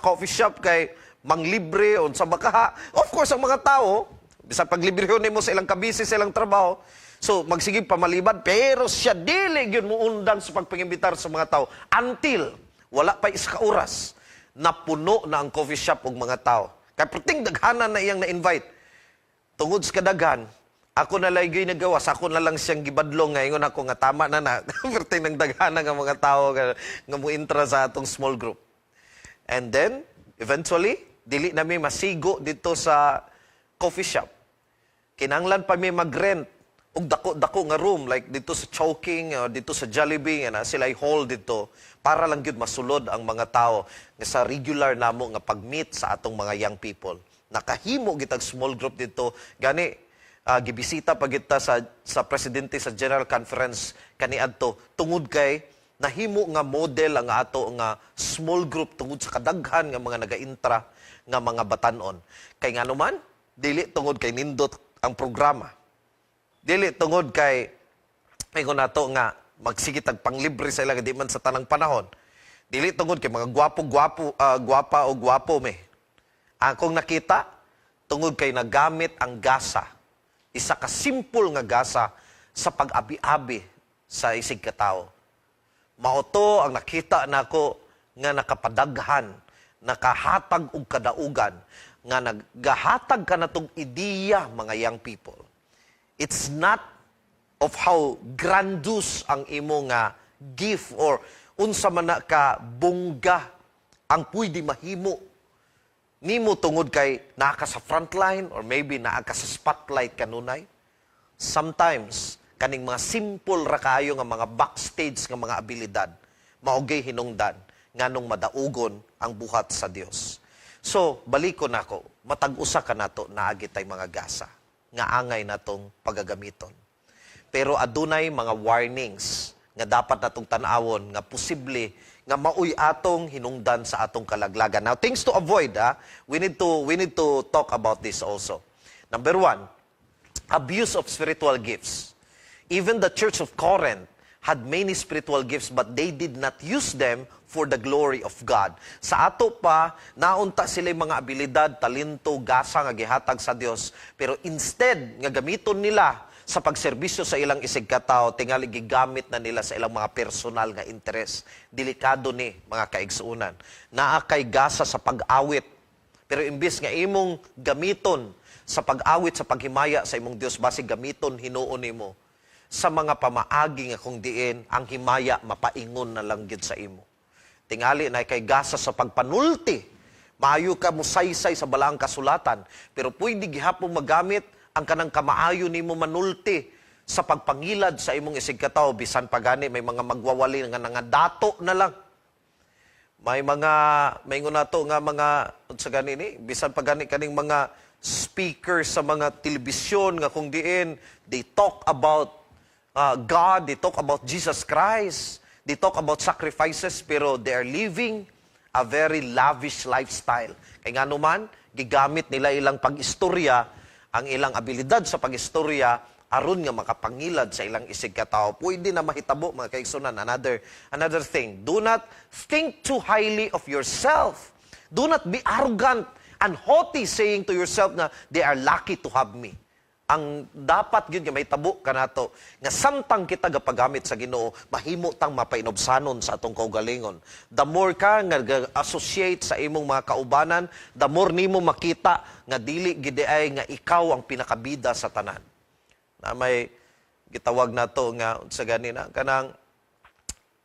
coffee shop kay manglibre unsa bakaha. Of course, ang mga tao, bisan paglibre nimo sa ilang kabisi sa ilang trabaho, so magsige pamalibad, pero siya dili gyud muundang sa pagpangimbitar sa mga tao until wala pa isa ka oras, napuno na ang coffee shop og mga tao. Kay perting daghanan na iyang na-invite. Tungod sa kadaghan, ako na lang gyud nagawas, ako na lang siyang gibadlong nga ingon ako nga tama na na. Perting nang daghanan nga mga tao nga muintra sa atong small group. And then, eventually, dili na mi masigo dito sa coffee shop. Kinanglan pa mi mag-rent og dako-dako nga room like dito sa Chowking or dito sa Jollibee nga na sila hall dito para lang gyud masulod ang mga tao nga sa regular namo nga pag-meet sa atong mga young people. Nakahimo gitag small group dito. Gani gibisita pa kita sa presidente sa General Conference kaniadto tungod kay nahimo nga model ang ato nga small group tungod sa kadaghan nga mga nagaintra nga mga batanon. Kay ngano man, dili tungod kay nindot ang programa. Dili tungod kay ingon nato nga magsige tag panglibre sa ilang, di man sa tanang panahon. Dili tungod kay mga gwapo-gwapo, gwapa o gwapo me. Akong nakita, tungod kay nagamit ang gasa, isa ka simple nga gasa sa pag-abi-abi sa isig katao. Mao to ang nakita nako nga nakapadaghan, nakahatag og kadaugan, nga nagahatag ka natong ideya, mga young people. It's not of how grandiose ang imo nga gift or unsa man na ka bongga ang pwede mahimo nimo tungod kay naa ka sa frontline or maybe naa ka sa spotlight kanunay. Sometimes, kaning mga simple ra kaayo nga mga backstage nga mga abilidad, Mao gyuy hinungdan nganong madaugon ang buhat sa Dios. So, baliko nako, matag usa ka nato naa gyud tay mga gasa nga angay natong pagagamiton. Pero adunay mga warnings nga dapat natong tan-awon nga posible nga maoy atong hinungdan sa atong kalaglagan. Now, things to avoid, ah, we need to talk about this also. Number one, abuse of spiritual gifts. Even the Church of Corinth had many spiritual gifts, but they did not use them for the glory of God. Sa ato pa, naunta sila yung mga abilidad, talento, gasa nga gihatag sa Dios, pero instead nga gamiton nila sa pagserbisyo sa ilang isigkatao, tingali gigamit na nila sa ilang mga personal nga interes. Delikado ni, mga kaigsuonan. Naa kay gasa sa pag-awit, pero imbis nga imong gamiton sa pag-awit, sa paghimaya sa imong Dios, basig gamiton hinuon nimo sa mga pamaagi nga kung diin ang himaya mapaingon na lang gyud sa imo. Tingali na kay gasa sa pagpanulti. Maayo ka musaysay sa balaang kasulatan, pero pwede gihapon magamit ang kanang kamaayo nimo manulti sa pagpangilad sa imong isigkatawo, bisan pa gani may mga magwawali nga nangadato na lang. May mga may nato nga mga, unsa gani ni, bisan pa gani kaning mga speakers sa mga telebisyon nga kung diin they talk about God, they talk about Jesus Christ, they talk about sacrifices, pero they are living a very lavish lifestyle. Kay ngano man, gigamit nila ilang pag-istorya, ang ilang abilidad sa pag-istorya aron nga makapangilad sa ilang isig katao. Pwede na mahitabo, mga kaigsuonan. Another thing, do not think too highly of yourself. Do not be arrogant and haughty, saying to yourself na they are lucky to have me. Ang dapat gyud nga mahitabo kanato nga samtang kita gapagamit sa Ginoo, mahimo tang mapainubsanon sa atong kaugalingon. The more ka nga associate sa imong mga kaubanan, the more nimo makita nga dili gid ay nga ikaw ang pinakabida sa tanan. Na may gitawag nato nga sa gani na kanang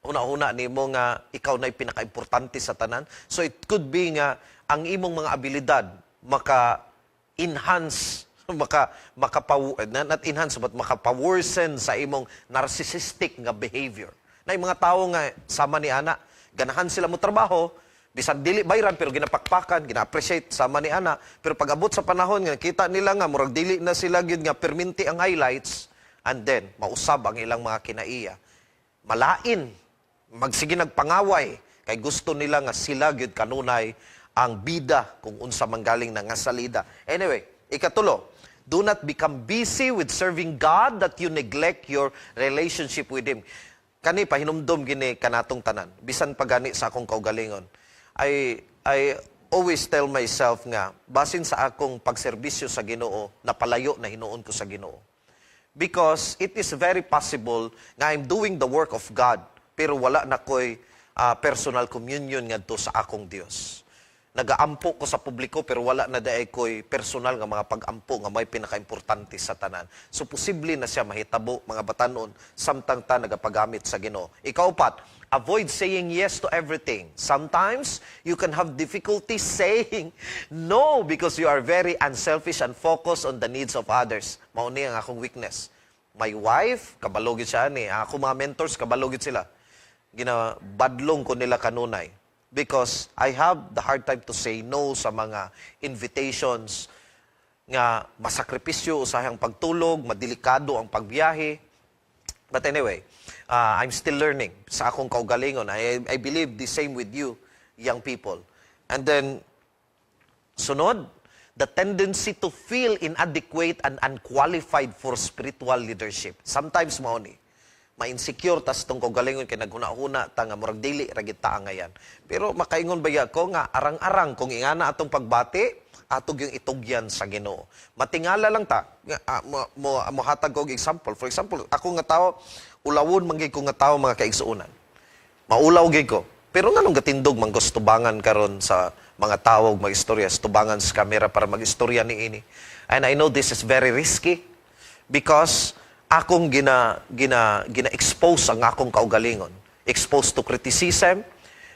una-una nimo nga ikaw na pinakaimportante sa tanan. So it could be nga ang imong mga abilidad maka enhance, maka makapa not enhance but makapa-worsen sa imong narcissistic nga behavior. Na yung mga tao nga sama ni ana, ganahan sila mo trabaho bisan dili bayran, pero ginapakpakan, gina-appreciate sama ni ana. Pero pag abot sa panahon nga kita nila nga murag dili na sila gyud nga perminti ang highlights, and then mausab ang ilang mga kinaiya. Malain, magsige nagpangaway kay gusto nila nga sila gyud kanunay ang bida kung unsa manggaling na nga salida. Anyway, ikatulo, do not become busy with serving God that you neglect your relationship with Him. Kani pahinumdom gini kanatong tanan, bisan pa gani sa akong kaugalingon. I always tell myself nga basin sa akong pagserbisyo sa Ginoo, napalayo na hinuon ko sa Ginoo. Because it is very possible nga I'm doing the work of God pero wala na ko'y personal communion ngadto sa akong Dios. Nagaampo ko sa publiko pero wala na diay ko'y personal nga mga pag-ampo nga may pinakaimportante sa tanan. So posible na siya mahitabo, mga batanon, samtang ta nagapagamit sa Ginoo. Ikaupat, avoid saying yes to everything. Sometimes you can have difficulty saying no because you are very unselfish and focused on the needs of others. Mao ni ang akong weakness. My wife, kabalo gyud siya ni. Ako mga mentors, kabalo gyud sila. Ginabadlong ko nila kanunay because I have the hard time to say no sa mga invitations nga masakripisyo usahang pagtulog, madelikado ang pagbiyahe. But anyway, I'm still learning sa akong kaugalingon. I believe the same with you, young people. And then, sunod, the tendency to feel inadequate and unqualified for spiritual leadership. Sometimes mao ni ma-insecure tas tong kaugalingon kay naghuna-huna ta nga murag dili ra gid ta angayan. Pero makaingon ba ko nga arang-arang kung ingana atong pagbati, ato gyung itugyan sa Ginoo. Matingala lang ta. Nga, mo hatag ko og example. For example, ako nga tao, ulawon man gyud ko nga tao, mga kaigsuonan. Maulaw gyud ko. Pero nganong gatindog man ko sa tubangan karon sa mga tao og magistorya, sa tubangan sa kamera para magistorya ni ini? And I know this is very risky because akong gina gina gina expose ang akong kaugalingon. Exposed to criticism,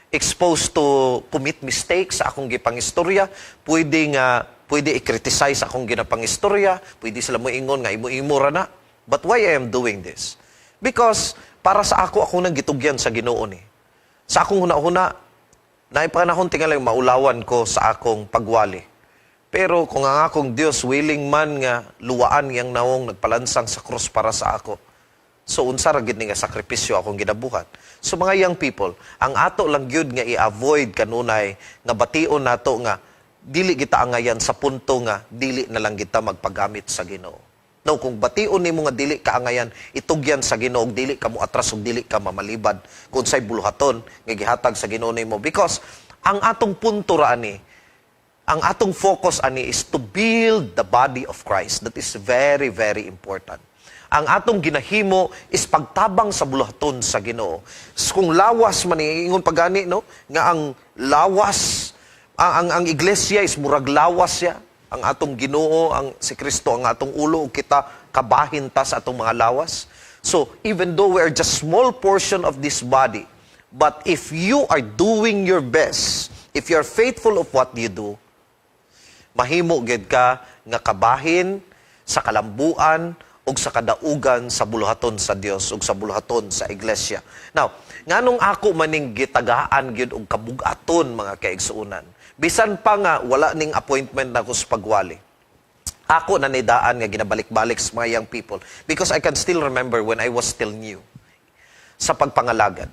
exposed to commit mistakes sa akong gipangistorya, pwede nga pwede i-criticize akong ginapangistorya, pwede sila moingon nga imo-imo ra na. But why I am doing this? Because para sa ako, ako nang gitugyan sa Ginoo ni. Sa akong huna-huna, naay panahon tingali maulawan ko sa akong pagwali. Pero kung ang akong Dios willing man nga luwaan iyang nawong nagpalansang sa krus para sa ako, so unsa ra gid ni nga sakripisyo akong ginabuhat? So mga young people, ang ato lang gyud nga i-avoid kanunay nga bation nato nga dili kita angayan sa punto nga dili na lang kita magpagamit sa Ginoo. No, kung bation nimo nga dili ka angayan itugyan sa Ginoo, ug dili ka mo atras ug dili ka mamalibad kung unsay buluhaton nga gihatag sa Ginoo nimo, because ang atong punto ra ani, ang atong focus ani is to build the body of Christ. That is very, very important. Ang atong ginahimo is pagtabang sa buluhaton sa Ginoo. Kung lawas man ni, ingon pagani, no, nga ang lawas ang iglesia is murag lawas siya. Ang atong Ginoo, ang si Kristo ang atong ulo ug kita kabahin ta sa atong mga lawas. So even though we are just small portion of this body, but if you are doing your best, if you are faithful of what you do, mahimo gid ka nga kabahin sa kalambuan ug sa kadaugan sa buluhaton sa Dios ug sa buluhaton sa iglesia. Now, nganong ako maning gitagaan gyud og kabugaton, mga kaigsuonan? Bisan pa nga wala ning appointment nako sa pagwali, ako na nidaan nga ginabalik-balik sa mga young people because I can still remember when I was still new sa pagpangalagad.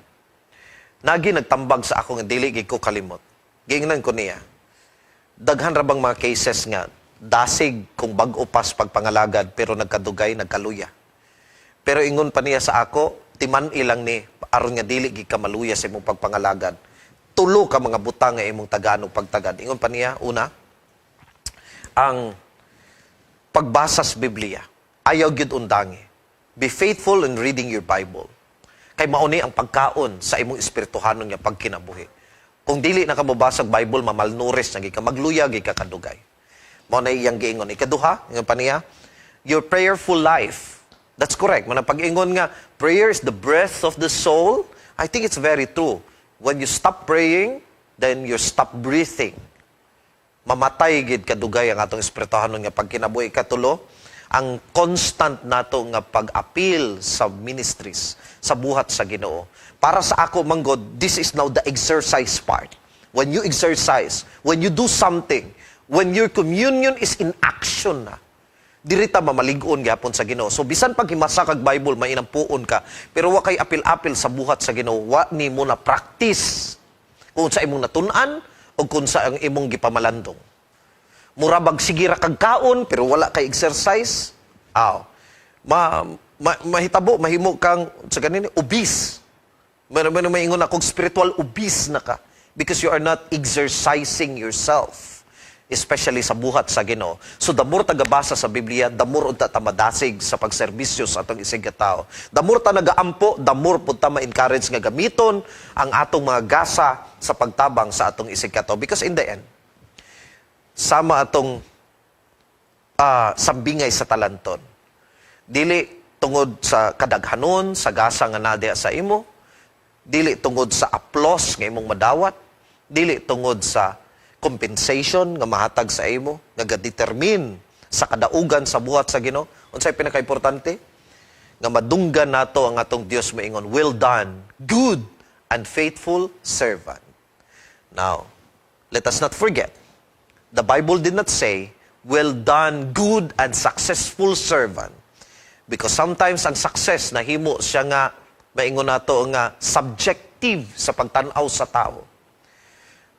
Nagi nagtambag sa ako nga dili gid ko kalimot. Giingnan ko niya, daghan ra bang mga cases nga dasig kung bag-o pas pagpangalagad pero nagkadugay nagkaluya. Pero ingon pa niya sa ako, timan-i lang ni aron nga dili gid ka maluya sa imong pagpangalagad. Tulo ka mga butang nga imong tagaan og pagtagad. Ingon pa niya, una, ang pagbasa sa Biblia. Ayaw gyud undangi. Be faithful in reading your Bible. Kay mao ni ang pagkaon sa imong espirituhanon nga pagkinabuhi. Kung dili na ka mobasa og Bible, mamalnourished na gid ka, magluya gid ka kadugay. Mao na iyang giingon. Ikaduha, ingon pa niya, your prayerful life. That's correct. Mao na pag-ingon nga, prayer is the breath of the soul. I think it's very true. When you stop praying, then you stop breathing. Mamatay gid kadugay ang atong espirituhanon nga pagkinabuhi. Katulo, ang constant nato nga pag-apil sa ministries, sa buhat sa Ginoo. Para sa ako manggod, this is now the exercise part. When you exercise, when you do something, when your communion is in action na, diri ta mamalig-on gyapon sa Ginoo. So bisan pag himasa kag Bible, mainampuon ka, pero wa kay apil-apil sa buhat sa Ginoo, wa nimo na practice kung sa imong natun-an o kung sa ang imong gipamalandong. Mura bag sige ra kag kaon pero wala kay exercise. Aw. Ma mahitabo mahimo kang sa ganini obese. Meron man maingon akong spiritual obese na ka because you are not exercising yourself, especially sa buhat sa Ginoo. So the more tagabasa sa Biblia, the more unta ta madasig sa pagserbisyo sa atong isig ka tao. The more ta nagaampo, the more pud ta ma-encourage nga gamiton ang atong mga gasa sa pagtabang sa atong isig ka tao. Because in the end, sama atong sambingay sa talanton. Dili tungod sa kadaghanon, sa gasa nga naa diha sa imo, dili tungod sa applause nga imong madawat, dili tungod sa compensation nga mahatag sa imo, nga ga-determine sa kadaugan sa buhat sa Ginoo. Unsay pinakaimportante? Nga madunggan nato ang atong Dios maingon, "Well done, good and faithful servant." Now, let us not forget, the Bible did not say, "Well done, good and successful servant." Because sometimes ang success nahimo siya nga maingon nato nga subjective sa pagtan-aw sa tao.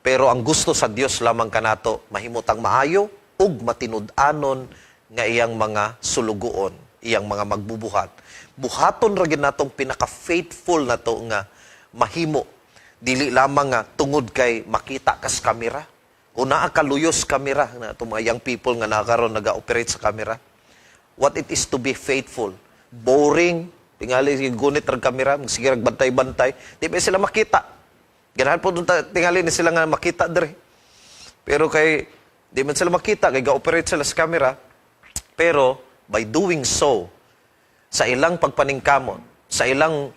Pero ang gusto sa Dios lamang kanato mahimutang maayo ug matinud-anon nga iyang mga sulugoon, iyang mga magbubuhat. Buhaton ra gid natong pinaka-faithful nato nga mahimo. Dili lamang nga tungod kay makita kas kamera. Kung naa ka luyos kamera na itong mga young people nga nakaron naga-operate sa kamera, what it is to be faithful. Boring, tingali gunit rag kamera, sige rag bantay-bantay, di ba sila makita? Ganahan po dun tingali ni sila nga makita dere. Pero kay di man sila makita kay ga-operate sila sa camera. Pero by doing so, sa ilang pagpaningkamot, sa ilang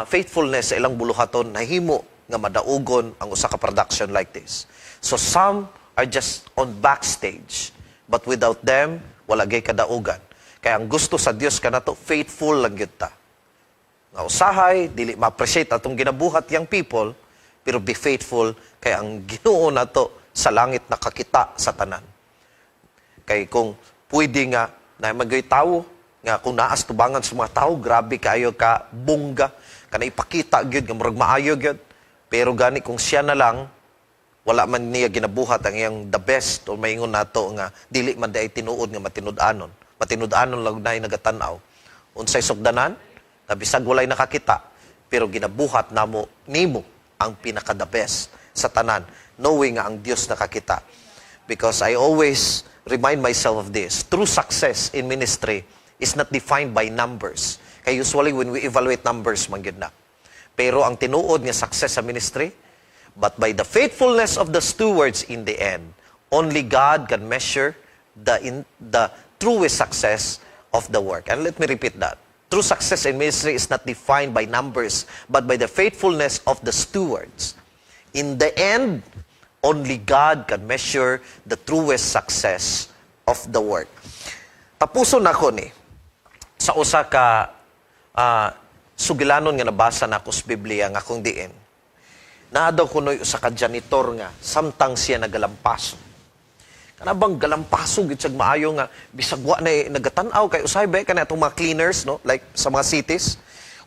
faithfulness, sa ilang buluhaton, nahimo nga madaugon ang usa ka production like this. So some are just on backstage, but without them, wala gay kadaugan. Kaya ang gusto sa Dios kanato, faithful lang gyud ta. Nga usahay, dili ma-appreciate atong ginabuhat, young people, Pero be faithful kay ang Ginoo nato sa langit nakakita sa tanan. Kay kung pwede nga na magay tawo nga kung naas tubangan sa mga tao, grabe kayo ka bongga, kana ipakita gyud nga murag maayo gyud, pero gani kung siya na lang, wala man niya ginabuhat ang iyang the best o maingon nato nga dili man diay tinuod nga matinud-anon, matinud-anon lang na nagatan-aw. Unsay sugdanan na bisag walay nakakita, pero ginabuhat namo nimo ang pinaka the best sa tanan, knowing nga ang Dios nakakita? Because I always remind myself of this. True success in ministry is not defined by numbers. Kay usually when we evaluate, numbers man gyud na. Pero ang tinuod nga success sa ministry, but by the faithfulness of the stewards in the end. Only God can measure the truest success of the work. And let me repeat that. True success in ministry is not defined by numbers, but by the faithfulness of the stewards. In the end, only God can measure the truest success of the work. Tapuson nako ni sa usa ka sugilanon nga nabasa nako sa Biblia nga kung diin naa daw kunoy usa ka janitor nga samtang siya nagalampaso. Kana bang galampaso gid siyag maayo nga bisag wa na nagatan-aw, kay usahay ba kana atong mga cleaners, no, like sa mga cities,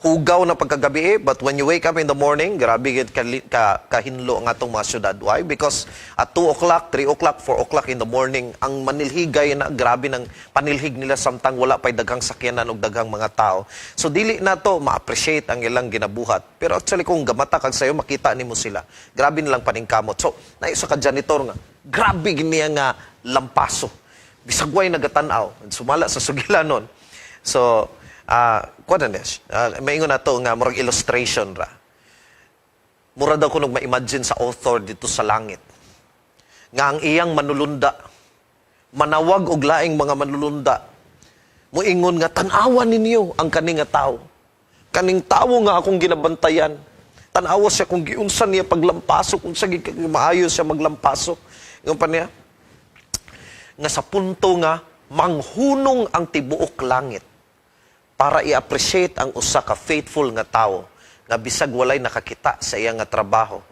hugaw na pagkagabi eh, but when you wake up in the morning, grabe gid ka kahinlo ang atong mga syudad. Why? Because at 2 o'clock, 3 o'clock, 4 o'clock in the morning, ang manilhigay na grabe ng panilhig nila samtang wala pa'y daghang sakyanan og daghang mga tao. So dili na to ma-appreciate ang ilang ginabuhat, pero actually kung gamata kag sayo, makita nimo sila, grabe nilang paningkamot. So na isa ka janitor nga grabe gid niya nga lampaso bisag way nagatan-aw. Sumala sa sugilanon, so kuan na niya, maingon na to nga murag illustration ra. Mura daw kunog ma-imagine sa author dito sa langit nga ang iyang manulunda manawag og laing mga manulunda, muingon nga, "Tan-awan ninyo ang kani nga tawo, kaning tawo nga akong ginabantayan. Tan-awa siya kung giunsa niya paglampaso, kung sa maayo siya maglampaso." Ingon pa niya nga sa punto nga manghunong ang tibuok langit para i-appreciate ang usa ka faithful nga tawo nga bisag walay nakakita sa iya nga trabaho,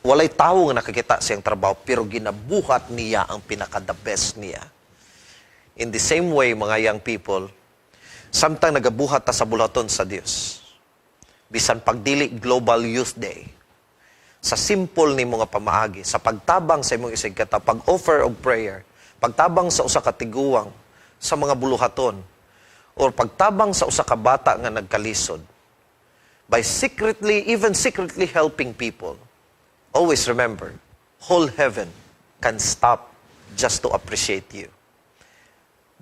walay tawo nga nakakita sa iyang trabaho, pero ginabuhat niya ang pinaka the best niya. In the same way, mga young people, samtang nagabuhat ta sa buluhaton sa Dios, bisan pagdili Global Youth Day, sa simple ni mga pamaagi, sa pagtabang sa imong isig katawo, pag-offer og prayer, pagtabang sa usa ka tiguang sa mga buluhaton, or pagtabang sa usa ka bata nga nagkalisod, by secretly, even secretly helping people, always remember, whole heaven can stop just to appreciate you.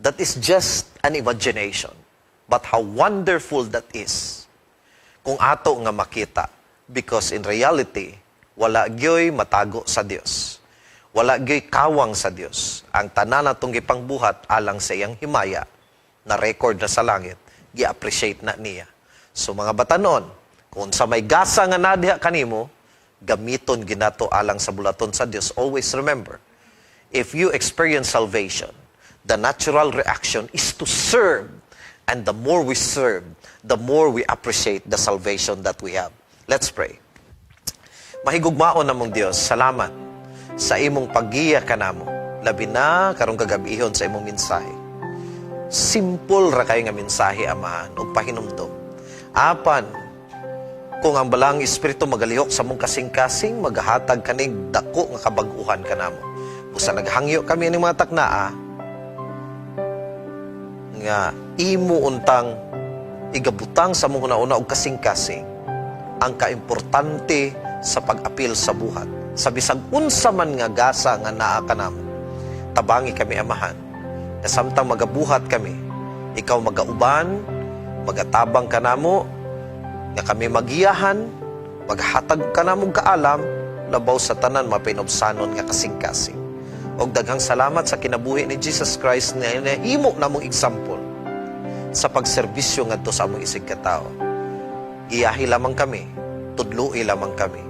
That is just an imagination. But how wonderful that is kung ato nga makita. Because in reality, wala gyoy matago sa Dios. Wala gyoy kawang sa Dios. Ang tanan natong gipangbuhat alang sa iyang himaya, na record na sa langit, gi-appreciate na niya. So mga batanon, kung sa may gasa nga nadiha kanimo, gamiton ginato alang sa buluhaton sa Dios. Always remember, if you experience salvation, the natural reaction is to serve. And the more we serve, the more we appreciate the salvation that we have. Let's pray. Mahigugmaon namong Dios, salamat sa imong paggiya kanamo. Labi na karong kagabihon sa imong mensahe. Simple ra kay nga mensahe, Amahan, ug pahinumdom. Apan kung ang Balaang Espiritu magalihok sa among kasing-kasing, maghatag kanig dako nga kabag-uhan kanamo. Busa naghangyo kami ning mga taknaa nga imo untang igabutang sa among hunahuna og kasing-kasing ang kaimportante sa pag-apil sa buhat sa bisag unsa man nga gasa nga naa kanamo. Tabangi kami, Amahan, na samtang magabuhat kami, ikaw magauban, magatabang kanamo, nga kami magiyahan, maghatag kanamong kaalam, labaw sa tanan mapinubsanon nga kasing-kasing. Og daghang salamat sa kinabuhi ni Jesus Christ na nahimo namong example sa pagserbisyo ngadto sa among isig katao. Giyahi lamang kami, tudloi lamang kami.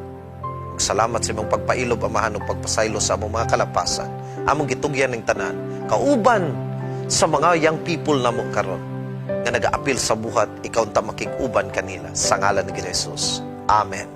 Ug salamat sa imong pagpailob, Amahan, ug pagpasaylo sa among mga kalapasan. Among gitugyan ning tanan kauban sa mga young people namo karon nga nagaapil sa buhat, ikaw unta makig-uban kanila sa ngalan ni Jesus. Amen.